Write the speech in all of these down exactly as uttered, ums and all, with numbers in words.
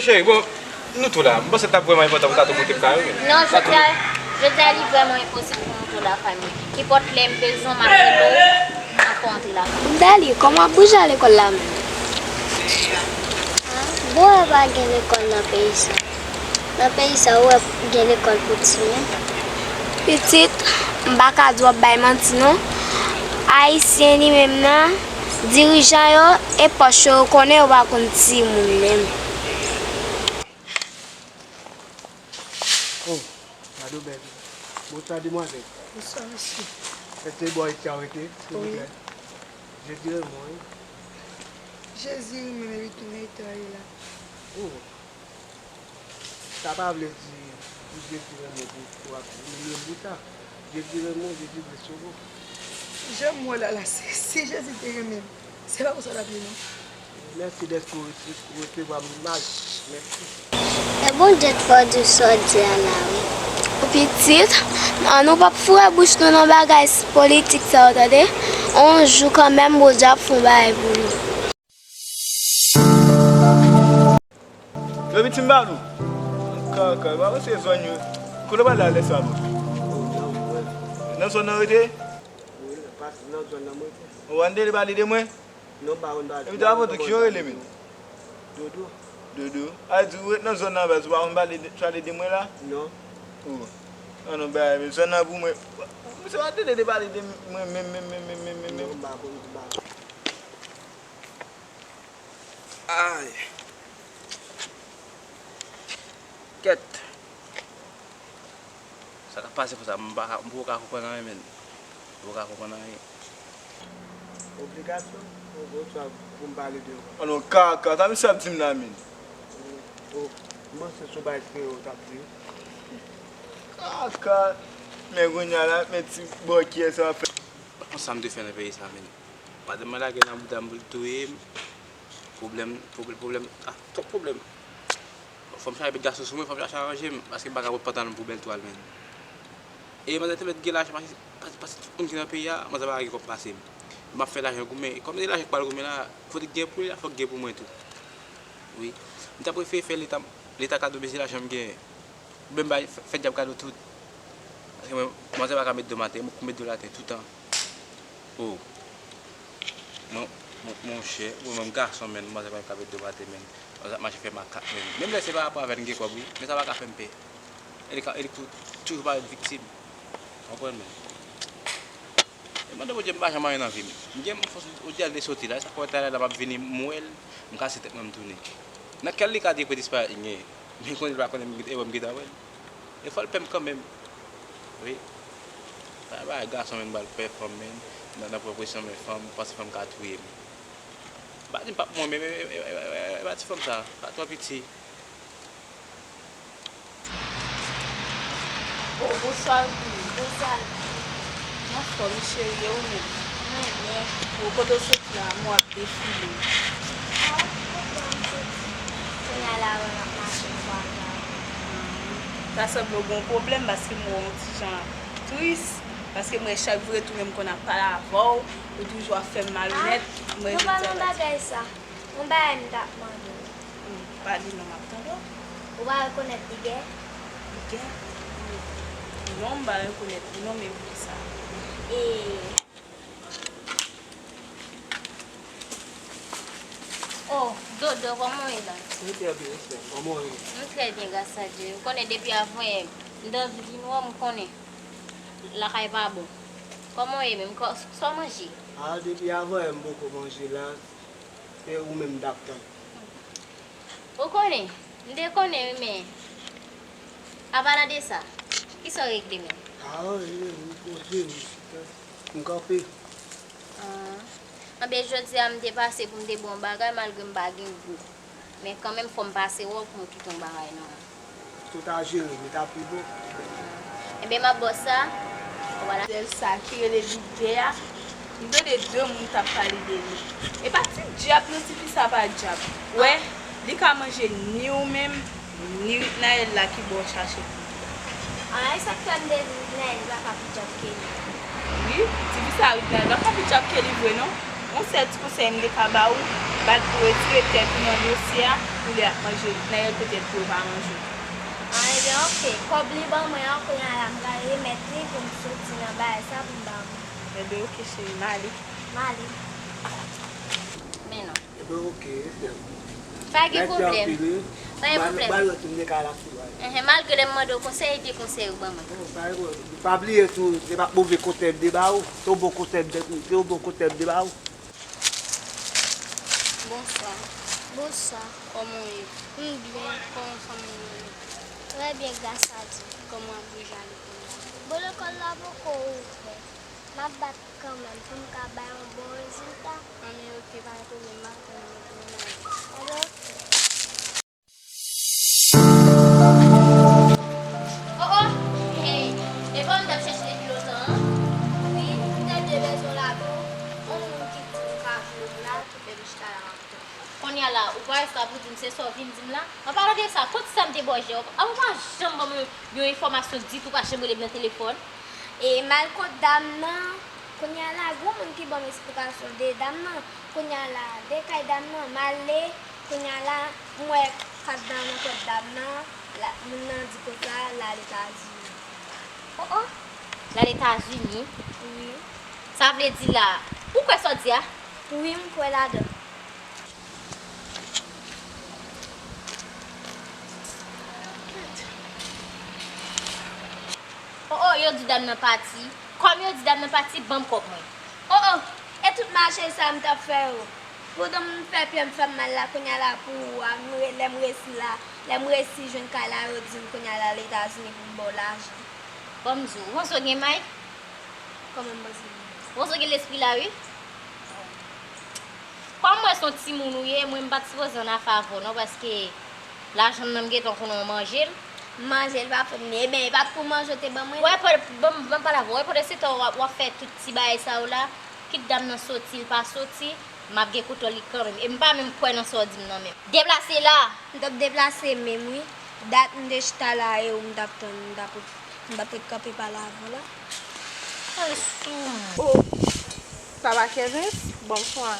Cheri, bon, nou tou la. M panse l t ap vrèman enpòtan pou w ta tou montre m kay ou, men. Non, jodi a, jodi a li vrèman enposib pou m tou lakay mwen. Nenpòt lè m bezwen w, m ap rele w, m ap fè w antre lakay mwen. Dali, kòman w ap bouje al lekòl la menm? Bon, e pa gen lekòl nan peyi sa. Nan peyi sa, ou wè gen lekòl pou timoun? Pitit, m pa ka di w ap bay manti non. Ayisyen li menm nan, dirijan yo e pòch yo, yo konnen yo pa konn timoun menm. Oh, gade w bèl. Bonswa, demwazèl. Bonswa, mesye. Èske se bò isit a w rete, silvouplè? Wi. Jezi renmen w, wi. Jezi renmen m, epi tou nan eta w ye la. Oh. Sa pa vle di pou Jezi renmen w pou, pou w ap vin menm pou sa. Jezi renmen w, Jezi vle sove w. Jan m wè w la la, si, si Jezi te renmen m, se pa konsa l ap ye non. Mèsi dèske w rese-, resevwa m mal. Mèsi. E Bondye t fò di w sa w di a la wi. Pitit, ann nou p ap foure bouch nou nan bagay politik sa yo, tande. On jou kanmenm, Bondye ap fè yon bagay pou nou. Yo, pitit, m ba nou. Kaka, ba mwen se zòn yo. Kote w pral la lè sa, bon? Nan zòn nan rete? Wi, nan zòn nan mwen rete. Ou ande li pale de mwen? Non, pa konn pale. Epi ta avè ki yo rele men? Dodo. Dodo. A di ou ret nan zòn nan baz, ou pa konn pale de, pale de mwen la? Non. Oh. An non, bay men zòn nan pou mwen. Misye pa tande de pale de mwen menm, menm, menm. Non, m pa konn, m pa konn. Ay. Kèt. Sa k ap pase konsa, m pa ka, m poko ka konprann anyen, menn. M poko ka konprann anyen. Obligasyon? Ou gon chwa pou m pale de ou. An non, kaka, sa misye ap di m la, menn? Oh, m panse se yon bagay kreyòl w t ap di. Kaka, men kounye a la, men ti bòkyè sa ap fè. Konsa m te fè nan peyi sa, menn. Madanm mwen lage nan bouda m pou l touye m. Pwoblèm, pwoblèm, pwoblèm, ah, twòp pwoblèm. Fò m chache met gason sou mwen, fò m chache aranje m, paske m pa ka pot pantalon m poubèl tou al, menn. E manzè te mèt gen lajan, paske, paske, paske tout moun ki nan peyi a, manzè pa gen kòb pase m. M ap fè lajan goumen. E kòm se lajan k pral goumen la, kote k gen pou li la, fòk gen pou mwen tou. Wi. M ta prefere fè Leta, Leta kado beze lajan m genyen. Oubyen m bay fè, fè dyab kado tout. Paske mwen, manzè pa ka met do m atè, mwen k pou met do l atè toutan. Oh. Mon, mon, monchè, mwen menm gason, menn, manzè pa ka met do m atè, menn. Manzè ap mache fè makak, menn. Menm lè se pa rapò avè l m gen kòb, wi, men sa pa ka fè m pè. E li ka, e li tou, toujou parèt viktim. Ou konprann, menn? E mande Bondye m pa janm anyen nan vi m. M gen yon fòs, ou di al de soti la, e sa fè w talè la m ap vini, m wè l, m kase tèt mwen, m tounen. Nan kè l li ka di pou disparèt, li genyen. Men kounye l pa konnen m, e wè m gentan wè l. E fò l pè m kanmenm. Wi. Pa bagay gason menm pral pè fanm menm. Nan, nan pran presyon men fanm, panse fanm ka touye m. M pa di m p ap mouri, men, men, men, men, men, men, men pa ti fanm sa, pa twò piti. Oh, bonswa, Vini. Bonswa. M anfòm, cheri, e ou menm? Mwen byen. Bon, kote w soti la? Mwen ap defile. Ah, kote m soti? Kounye a la, wè m ap mache sou Akla. Sa sanble w gen yon pwoblèm, paske m wè w yon ti jan tris, paske m wè chak jou retounen m konn ap pale avè w, ou toujou ap fè m malonèt, m wè jodi a pa ti. Yon bagay sa. Yon bagay m t ap mande w. Hmm, pa di non, m ap tande w. Ou pa rekonèt Ligè? Ligè? Non, m pa rekonèt li non, men poukisa? E. Oh, Dodo, kòman w ye la? Mwen trè byen, wi, sè m. Kòman w ye? M trè byen, gras a Dye. M konnen depi avan yè, m t anvi vin wè w, m konnen lakay pa bon. Kòman w ye menm? Kò-, sa w manje? A, depi avan yè, m poko manje la. Se ou menm m t ap tann. Ou konnen, m te konnen wi, men apalan de sa, kisa w regle menm? A, wi, m poze m, m kanpe. Ah. Anben, jodi a m te pase pou m te ba w yon bagay, malgre m pa gen gou. Men kanmenm, fò m pase wè w pou m kite yon bagay nan men w. Si w ta jere m, li ta pi bon. Enben, m ap ba w sa. Ou pa la. Sèl sa ki rele Ligè a, m tande de moun t ap pale de li. E pa ti dyab non, tifi sa pa dyab. Wè, li ka manje ni ou menm, ni Ritnaël la ki ba w chache pou li. Ah, e sa k fè m te di Ritnaël pa ka pi dyab ke li. Wi, tifi sa Ritnaël pa ka pi dyab ke li vre non. Yon sèl ti konsèy m te ka ba ou, Bat pou retire tèt li nan dosye a, pou lè y ap manje nan yo petèt pou yo pa manje. An, ebyen, oke. Kòb li ban mwen an, kounye a la, m pral remèt li pou m soti nan bagay sa pou m ba moun. Ebyen, oke, cheri, m ale. M ale. Men non. Ebyen, oke, frè m. Pa gen pwoblèm. Pa gen pwoblèm. Enhen, malgre lè m mande w konsèy, e byen konsèy ou ban mwen. Pa bliye tou, se pa move konsèy m te ba ou, se yon bon konsèy m te, se yon bon konsèy m te ba ou. Bonswa. Bonswa. Kòman w ye? M byen. Kòman fanmi w ye? Trè byen, gras a Dye. Kòman ap bouje a lekòl la? Bon, lekòl la poko ouvè. M ap bat kanmenm pou m ka bay yon bon rezilta. Anben, oke, pa gen pwoblèm, m ap tann ou pou m ale. Anben, oke. Oh, oh! Hey, e pa ou m t ap chèche depi lontan an? Wi, m te byen bezwen w la tou. Yon moun ki di m ka jwenn w la, ki fè m chita la m ap tann. Kounye a la, ou parèt la pou di m se sa w vin di m la? An palan de sa, kot sa m te bò jè w? Ou pa janm ban m yon, yon enfòmasyon ditou, pa janm rele m nan telefòn. E m al kot dam nan. Kounye a la, gen yon moun ki ban m esplikasyon de dam nan. Kounye a la, de kay dam nan, m ale. Kounye a la, m wè kat dam nan kot dam nan, la, moun nan di kot la, l al Etazini. Oh, oh! L al Etazini? Wi. Sa vle di la, ou kwè sa w di a? Wi, m kwè ladan. Oh, oh, yo di dam nan pati. Kòm yo di dam nan pati, ban m kòb mwen. Oh, oh, e tout mache sa m t ap fè yo. Pandan m fè pye m fè m mal la, kounye a la pou ou a, m re-, lè m resi la, lè m resi jwenn kay la, yo di m kounye a la Etazini pou m ba w lajan. Ban m di w, ou panse w gen may? Kòman m panse m gen may? Ou panse w gen lespri la, wi. Kòm mwen se yon timoun ou ye, mwen m pa t sipoze annafè avè w non, paske lajan m nan m gentan konnen w manje l. M manje l pa fòt li. Ebyen, e pa t pou manje w te ban mwen? Wè, pandan, ban m, ban m pale avè w. Wè, pandan se tan w ap, w ap fè tout ti bagay sa yo la, kit dam nan soti, l pa soti, m ap gen kontwòl li kanmenm. E m pa menm kwè nan sa w di m nan menm. Deplase la! M t ap deplase menm, wi. Dat m te chita la e ou m t ap tann, m t ap M t ap ret kanpe pale avè w la. Ay, sou mwen. Oh, papa Kevens, bonswa.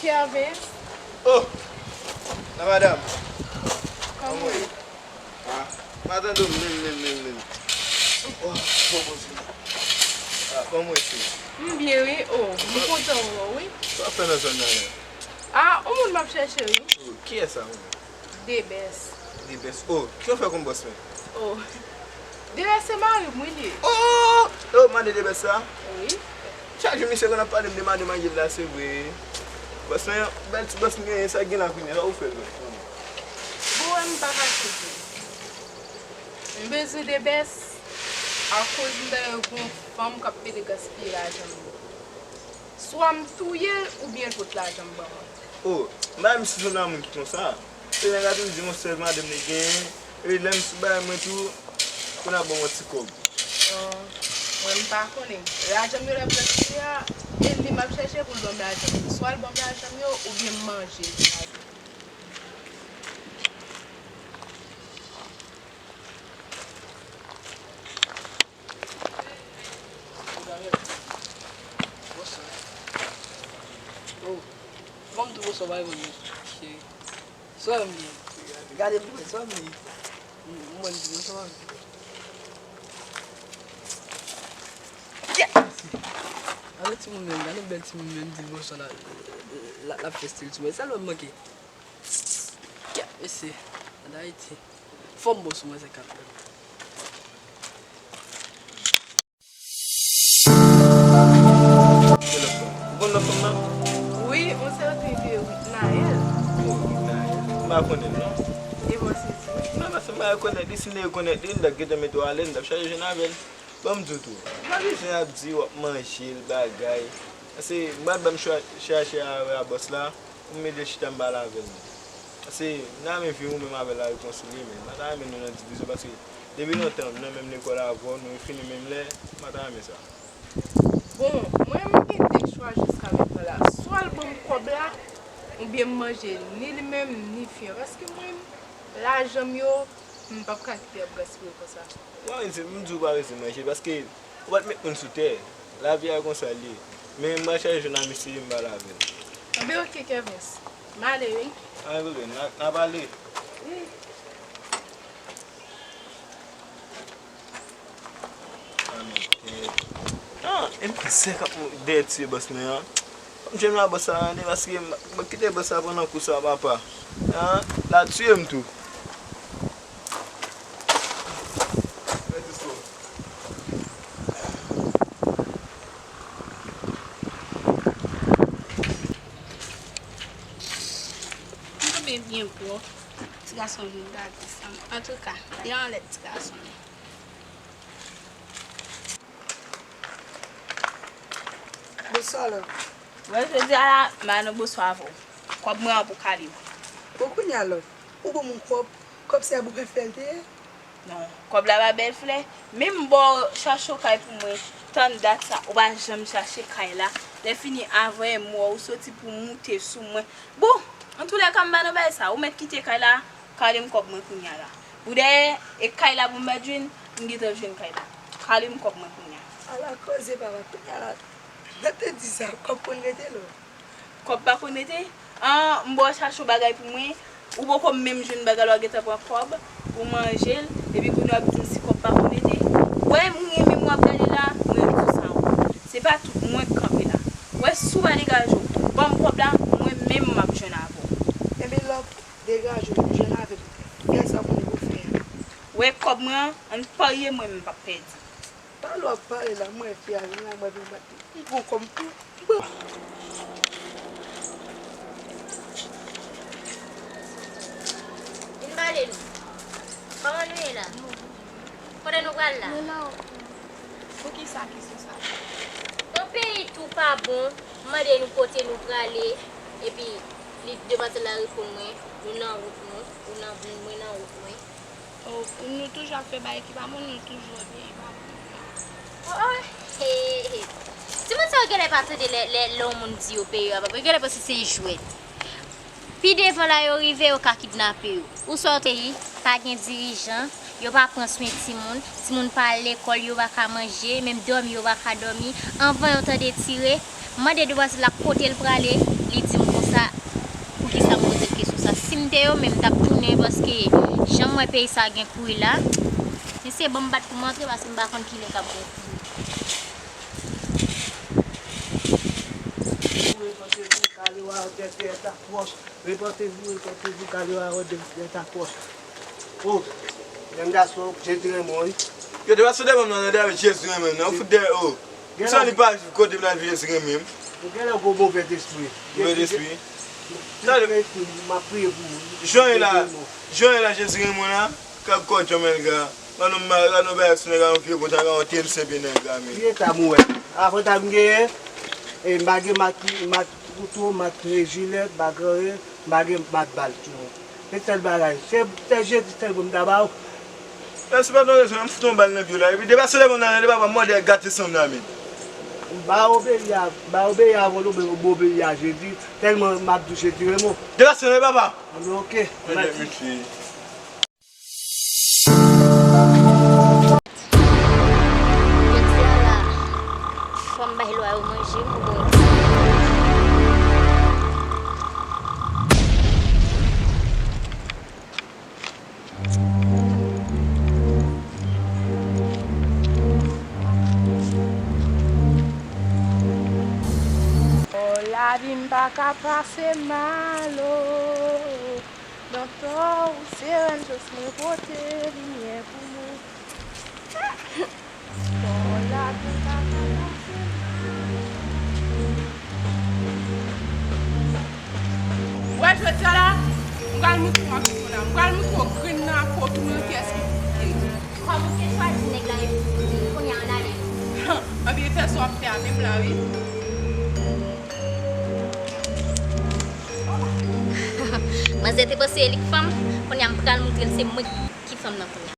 Kevens. Oh, la madam. Kòman w ye? Ah, m pa tande w menm, menm, menm, menm. Oh, bon, bon, bon. Ah, kòman w ye, cheri? M byen, wi. Oh, m kontan wè w, wi. Sa w ap fè nan zòn nan, menm? Ah, yon moun m ap chèche, wi. Oh, kiyès sa, menm? Debès. Debès. Oh, kisa w fè kòm bòs, menm? Oh. Debès se mari m, wi, li ye. Oh! E w mande Debès sa? Wi. Chak jou misye konn ap pale m de madanm Ariel la, se vre. Bòs mwen, bèl ti bòs m genyen, sa k gen la kounye a, sa ou fè l menm? Bon, wè m pa fache tou. M bezwen Debès akoz m ta gen yon fanm k ap pede gaspiye lajan m yo. Swa m touye l oubyen l pot lajan m ban mwen. Oh, m pa menm si se nan moun ki konsa. Se nèg la toujou di yon sèl madanm li genyen, epi lè m sou bagay mwen tou, pou n ap ban m yon ti kòb. Oh, mwen m pa konnen. Lajan m yo l ap gaspiye a, e li m ap chèche pou l ban m lajan m yo. Swa l ban m lajan m yo, oubyen m manje l. Oh, ban m tou bonswa, pa reponn mwen, cheri. Swa m li ye. Gade m tou, swa m li ye. M, m wè m tou bonswa. Gade timoun menm, gade bèl timoun menm, di l bonswa la, la, l ap fè stil sou mwen. Sèl mwen manke. Kèt mesye, an Ayiti. Fò m bon sou mwen se kat menm. Ou konn non fanm nan? Wi, yon sèten Witnael. Oh, Witnael. M pa konnen l non. E bon, se di. Non, paske m pa rekonèt li, si m te rekonèt li, m t ap gentan mete w alèz, m t ap chache jwenn avè l. Ban m di w tou, m pa bezwen ap di w ap manje l, bagay. Paske m pral ban m chwa, chache avè a bòs la. Pou m mete chita m pale avè l menm. Paske m ta renmen viv ou menm avè l la rekonsilye, men m pa ta renmen nou nan divizyon, paske depi lontan m nan menm lekòl avè w, nou fini menm lè, m pa ta renmen sa. Bon, mwen m gen de chwa jiska mentnan la. Swa l ban m kòb la, oubyen m manje ni li menm, ni fi an. Paske mwen, lajan m yo, M p ap ka kite y ap gaspiye konsa. Ou pa rete, m di w pa rete manje, paske ou pa t met moun sou tè. Lavi a konsa l ye. Men m pral chache jwenn Amici, m pale avè l. Enben, oke, Kervens. M ale, wi. Anyen, bebe, n a, n a pale. Wi. Ah, men, kèt. Ah, M P sèk ap dèyè tiye bòs mwen an. Fò m jwenn la bòs la tande, paske m, m kite bòs la pandan kou sa, papa. Ah, l a tiye m tou. M tonbe byen pwòp. Ti gason vin gade sa. Antouka, li anlè ti gason. Bonswa, Love. Mwen, jodi a la, m pa nan bonswa avè w. Kòb mwen an pou Kalim. Bon, kounye a, Love, ou ban m yon kòb, kòb se a bèlflè l te ye? Non, kòb la pa bèlflè. Menm bò chache yon kay pou mwen, tann dat sa, ou pa janm chache kay la. Lè fini, avè m wè ou soti pou moute sou mwen. Bon, antoulèka, m pa nan bagay sa. Ou mèt kite kay la, kale m kòb mwen kounye a la. Pou dèyè, e kay la pou m mèt jwenn, m gentan jwenn kay la. Kale m kòb mwen kounye a. Ala koze, papa, kounye a la, lè te di sa, kòb konn rete, Love? Kòb pa konn rete? An, m ba w chache yon bagay pou mwen, ou poko menm jwenn bagay la, w gentan pran kòb, ou manje l, epi kounye a w ap di m si kòb pa konn rete. Wè, m renmen m w ap gade la, mwen di sa w. Se pa tout mwen k kanpe la. Wè, si w pa degaje w, ban m kòb la, mwen menm m ap jwenn avè w. Enben, Love, degaje w, jwenn avè m. Gade sa w konnen pou w fè a. Wè, kòb mwen an, ann parye mwen, m p ap pèdi. Pale w ap pale la, mwen fè a, vin la, mwen vin bat li. M pran kòm tou. Vin pale nou. Kòman nou ye la? Kote nou pral la? Nou nan, poukisa kesyon sa? Yon peyi tou pa bon, m mande nou kote nou prale, epi li, demwazèl la reponn mwen, nou nan wout nou, ou nan, mwen nan wout mwen. Oh, nou toujou ap fè bagay ki pa bon, nou toujou ap byen, e pa bon. Oh, oh, hey, hey. Timoun sa yo genlè pa tande lè, lè, lè yon moun di yo peye yo ap, yo genlè panse se jwèt. Pi devan la yo rive, yo ka kidnape yo. Ou sòti peyi, pa gen dirijan, yo pa pran swen timoun, timoun pa al lekòl, yo pa ka manje, menm dòmi yo pa ka dòmi. Anvan yo tande tire, m mande demwazèl la kote l prale, li di m konsa, poukisa m poze l kesyon sa. Si m te yo menm, m t ap tounen, paske jan m wè peyi sa gen kouri la, mesye, ban m bat pou m antre, paske m pa konn kilè k ap gen kouri. Repantez-vous, car l'heure de votre départ est proche. Repantez-vous, repantez-vous, car l'heure de votre départ est proche. Oh, jèn gason, Jezi renmen w, wi. Yo, te pa sou devan m nan, nan David, Jezi renmen m nan. Ou fout dèyè, oh. Pou sa li pa viv kote m nan, Jezi renmen m. Ou genlè gwo movèdespri. Movèdespri. Jan e la, jan e la, Jezi renmen w la. Kag kò Djanmèl ga. Gad yon ma-, gad yon bagay sou nèg la, yon vye konsa, gad yon T M C P nèg la, men. Vye ta mwen. Avantay m genyen, e m pa gen mak, mak kouto, mak jilèt, mak anyen, m pa gen mak bal tou. Se sèl bagay. Se, se Jezi sèl pou m ta ba w. Mèsi patwon, rezon, m fout yon bal nan pye w la. Epi depase devan m nan, depa pa mòde ak gate san m nan, men. M pa obeyi a, m pa obeyi a vòlò, men m obeyi a Jezi. Tèlman m ap di Jezi renmen w. Depase nan papa. Anben, oke. Mèsi. Jodi a la, fò m bay lwa yo manje m pou bon. Oh, lavi m pa ka pase mal, oh. Nan tan ou serèn, jis mwen pote limyè pou mwen. Bò lavi pa ka pase. Wè jodi a la, m pral montre w anpil moun la. M pral montre w grenn nan ak potou nan kiyès ki pi vye. Kòm ou te chwazi nèg la epi kounye a ann ale. Ann byen fè sa w ap fè a menm la wi. Manzè te panse e li k fanm, kounye a m pral montre l se mwen ki fanm nan kounye a.